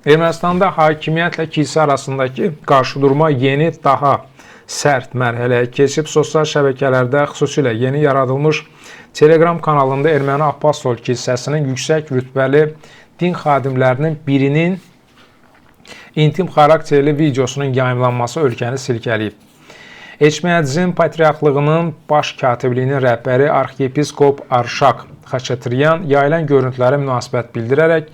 Ermənistanda hakimiyyətlə kilsə arasındakı qarşıdurma yeni, daha sərt mərhələyə keçib. Sosial şəbəkələrdə, xüsusilə yeni yaradılmış Telegram kanalında Erməni Apostol Kilsəsinin yüksək rütbəli din xadimlərinin birinin intim xarakterli videosunun yayımlanması ölkəni silkələyib. Eçmiədzin Patriarxlığının baş katibliyinin rəhbəri arxiyepiskop Arşak Xaçatryan yayılan görüntülərə münasibət bildirərək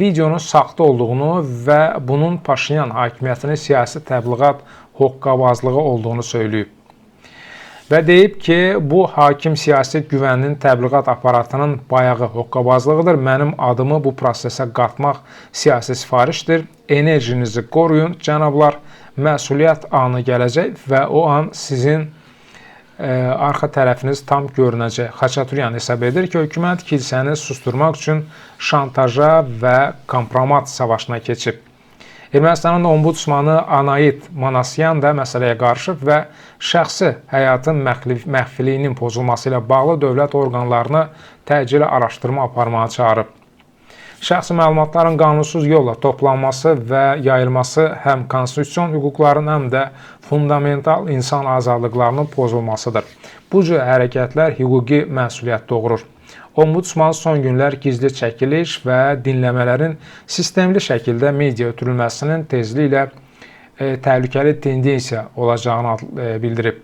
videonun saxta olduğunu və bunun Paşinyan hakimiyyətinin siyasi təbliğat hoqqabazlığı olduğunu söyləyib. Və deyib ki, bu hakim siyasi güvənin təbliğat aparatının bayağı hoqqabazlığıdır. Mənim adımı bu prosesə qatmaq siyasi sifarişdir. Enerjinizi qoruyun, cənablar. Məsuliyyət anı gələcək və o an sizin arxa tərəfiniz tam görünəcək. Xaçaturyan hesab edir ki, hökumət kilsəni susturmaq üçün şantaja və kompromat savaşına keçib. Ermənistanın ombudsmanı Anait Manasyan da məsələyə qarışıb və şəxsi həyatın məxfiliyinin pozulması ilə bağlı dövlət orqanlarını təcili araşdırma aparmağa çağırıb. Şəxsi məlumatların qanunsuz yolla toplanması və yayılması həm konstitusion hüquqların, həm də fundamental insan azadlıqlarının pozulmasıdır. Bu cür hərəkətlər hüquqi məsuliyyət doğurur. Ombudsman son günlər gizli çəkiliş və dinləmələrin sistemli şəkildə media ötürülməsinin tezliklə təhlükəli tendensiya olacağını bildirib.